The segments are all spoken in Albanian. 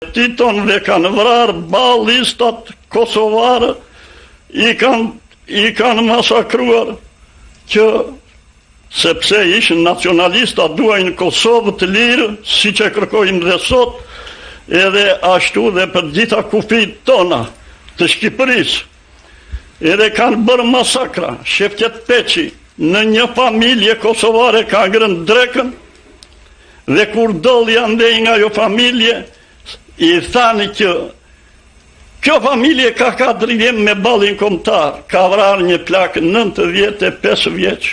Titon dhe kanë vrarë ballistat kosovarë, i kanë i kanë masakruar që sepse ishin nacionalista duajnë Kosovë të lirë, siç e kërkojmë dhe sot, edhe ashtu dhe për gjitha kufijtë tona të Shqipërisë. Edhe kanë bërë masakra, Shefqet Peçi, në një familje kosovare ka ngrënë drekën, dhe kur dolli andej nga ajo familje, i thanë që kjo familje ka ka dridhjem me ballin kombëtar, ka vrarë një plak 95 vjeç.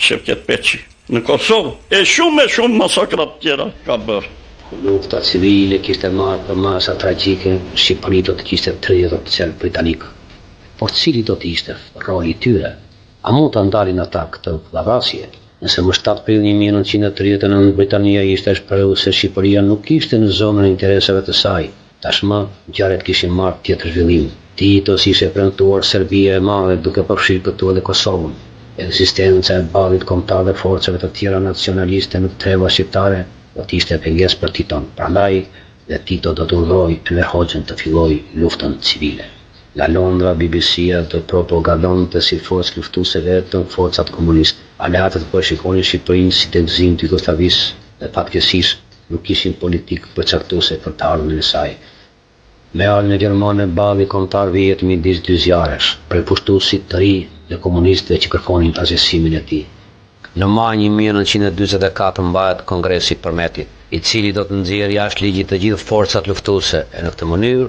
Shefqet Peçi në Kosovë e shumë e shumë masakra të tjera ka bërë. Kur lufta civile kishte marrë përmasa tragjike, në Shqipëri do të kishte 30 oficerë britanikë. Por cili do të ishte roli i tyre? A mund ta ndalin ata këtë vëllavrasje? Nëse më 7 prill 1939 Britania ishte shprehur se Shqipëria nuk ishte në zonën e interesave të saj, Tashmë, ngjarjet kishin marrë tjetër zhvillim. Titos i ishte premtuar Serbia e Madhe, duke përfshirë këtu edhe Kosovën. Ekzistenca e Ballit Kombëtar dhe forcave të tjera nacionaliste në treva shqiptare do të ishte pengesë për Titon, prandaj dhe Tito do të urdhërojë Enver Hoxhën të fillojë luftën civile. Nga Londra, BBC-ja do propagandonte si forcë luftuese vetëm forcat komuniste. Aleatët po e shikonin Shqipërinë si degëzim të Jugosllavisë dhe fatkeqësisht nuk kishin politikë përcaktuese për të ardhmen e saj. Me ardhjen e gjermanëve Balli Kombëtar vihet midis dy zjarresh, prej pushtuesit të ri dhe komunistëve që kërkonin asgjësimin e tij. Në maj 1944 mbahet Kongresi i Përmetit, i cili do të nxjerrë jashtë ligjit të gjithë forcat luftuese e në këtë mënyrë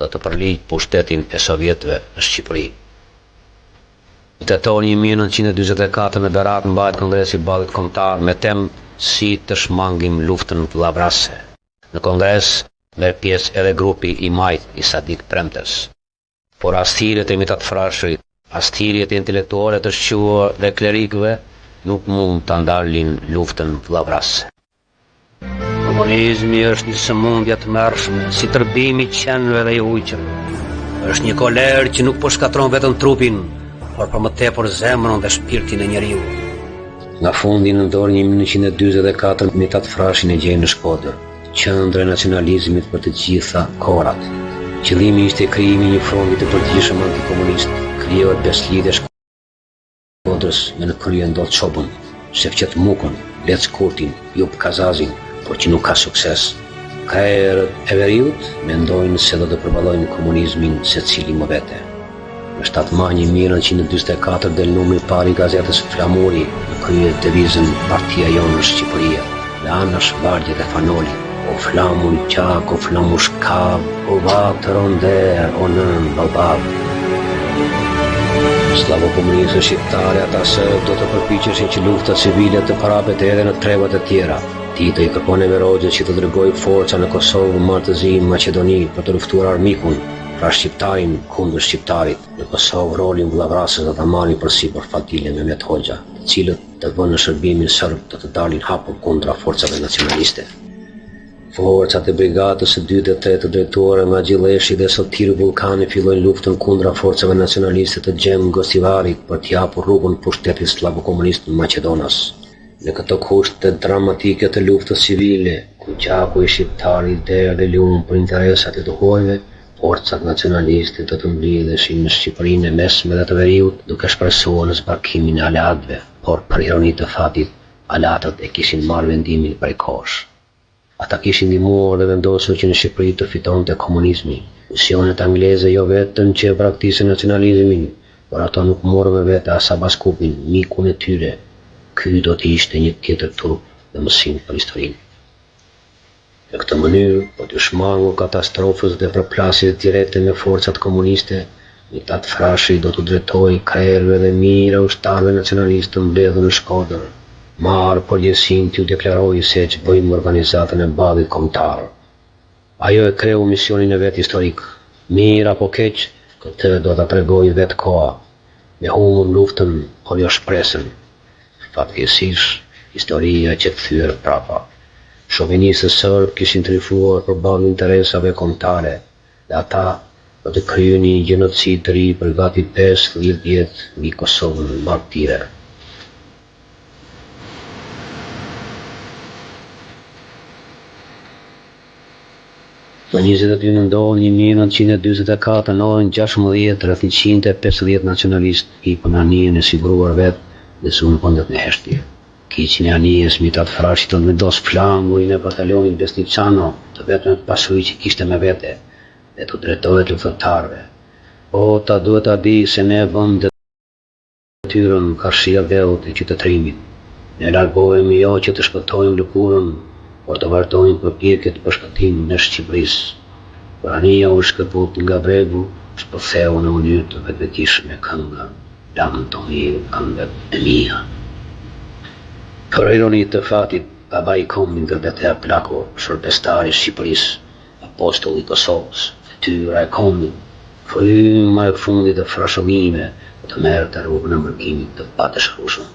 do të përligjë pushtetin e sovjetëve në Shqipëri. Në tetor 1944 në Berat mbahet Kongresi i Ballit Kombëtar me temë Si të shmangim luftën vëllavrasëse. Në kongres merr pjesë edhe grupi i majtë i Sadik Premtes. Por as thirrjet e Mithat Frashërit, as thirrjet e intelektualëve të shquar dhe klerikëve nuk mund ta ndalin luftën vëllavrasëse. Komunizmi është një sëmundje e tmerrshme, si tërbimi i qenve dhe i ujqërve. Është një kolerë që nuk po shkatërron vetëm trupin, por për më tepër zemrën dhe shpirtin e njeriut. Nga fundi i nëntorit 1944 Mithat Frashërin e gjejmë në Shkodër, qendër e nacionalizmit për të gjitha kohërat. Qëllimi ishte krijimi i një fronti të përgjithshëm antikomunist, krijohet Besëlidhja e Shkodrës me në krye Ndoc Çopën, Shefqet Mukën, Lec Kurtin, Jup Kazazin, por që nuk ka sukses. Krerët e veriut mendojnë se do të përballojnë komunizmin secili më vete. Në 7 maj 1944 del numri i parë i gazetës Flamuri në krye devizën Partia jonë është Shqipëria dhe anash vargjet e Fan Nolit. O flamur gjak, o flamur shkab, o vatër o nder, o nënë babab. Sllavo-komunistët shqiptarë e ata serbë do të përpiqeshin që lufta civile të përhapet edhe në trevat e tjera. Tito i kërkon Enver Hoxhës që të dërgojë forca në Kosovë, Mal të Zi, Maqedoni për të luftuar armikun, pra shqiptarin kundër shqiptarit. Në Kosovë rolin vëllavrasës do ta marrin përsipër Fadil e Mehmet Hoxha, të cilët të vënë në shërbimin serb do të dalin hapur kundra forcave nacionaliste. Forcat e Brigadës së dytë dhe tretë të drejtuara nga Gjileshi dhe Sotir Vullkani fillojnë luftën kundra forcave nacionaliste të Xhem Gostivarit për t'i hapur rrugën pushtetit sllavo-komunist maqedonas. Në këto kushte dramatike të luftës civile, ku gjaku i shqiptarit derdhej lumë për interesat e të huajve, forcat nacionaliste do të mblidheshin në Shqipërinë e Mesme dhe të Veriut duke shpresuar në zbarkimin e aleatëve, por për ironi të fatit, aleatët e kishin marrë vendimin prej kohësh. Ata kishin ndihmuar dhe vendosur që në Shqipëri të fitonte komunizmi. Misionet angleze jo vetëm që e braktisën nacionalizmin, por ato nuk morën me vete as Abas Kupin, mikun e tyre. Ky do të ishte një tjetër turp dhe mësim për historinë. Në këtë mënyrë, për t'iu shmangur katastrofës dhe përplasjes direkte me forcat komuniste, Mithat Frashëri do t'u drejtohej krerëve dhe mijëra ushtarëve nacionalistë të mbledhur në Shkodër, marr përgjegjësinë t'ju deklaroj se e çbëjmë organizatën e Ballit Kombëtar. Ajo e kreu misionin e vet historik. Mirë apo keq, këtë do ta tregojë vetë koha. Ne humbëm luftën, por jo shpresën. Fatkeqësisht, historia qe kthyer prapa. Shovinistët serbë kishin triumfuar përballë interesave kombëtare dhe ata do të kryenin një gjenocid të ri për gati 50 vjet mbi Kosovën martire. Më 22 nëntor 1944 në orën 16 rreth 150 nacionalistë hipën në anijen e siguruar vetë dhe zunë vendet në heshtje. Kiçin e anijes Mithat Frashëri do të vendosë flamurin e batalionit Besnik Cano, të vetmen pasuri që kishte me vete, dhe t'u drejtohet luftëtarëve. Bota duhet ta dijë se ne e bëmë detyrën karshi atdheut e qytetërimit. Ne largohemi jo që të shpëtojmë lëkurën, por të vazhdojmë përpjekjet për shpëtimin e Shqipërisë. Kur anija u shkëput nga bregu, shpërtheu në mënyrë të vetvetishme kënga Lamtumirë këmbët e mia. Për ironi të fatit, babai i kombit Gërbetea Plako, shërbestar i Shqipërisë, Apostull i Kosovës, fytyra e kombit, fryma e fundit e Frashëllinjve do të merrte rrugën e mërgimit të padëshirueshëm,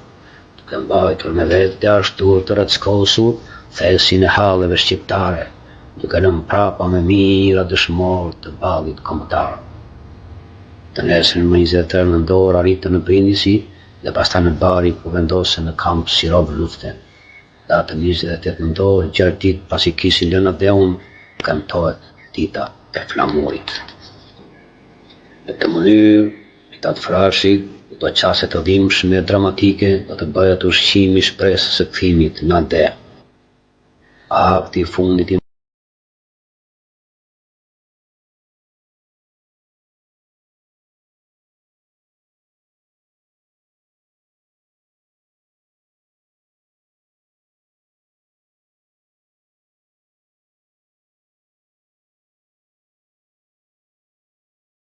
duke mbajtur me vete ashtu të rreckosur thesin e halleve shqiptare, duke lënë prapa me mijëra dëshmorë të Ballit Kombëtar. Të nesërmen më 23 nëntor arritën në Brindisi dhe pastaj në Bari ku vendosën në kamp si rob lufte. Datën 28 nëntor, gjashtë ditë pasi kishin lënë atdheun, kremtohet Dita e Flamurit. Në këtë mënyrë, Mithat Frashëri, në këto çaste të dhimbshme e dramatike, do të bëhet ushqimi i shpresës së kthimit në atdhe. Akti i fundit i.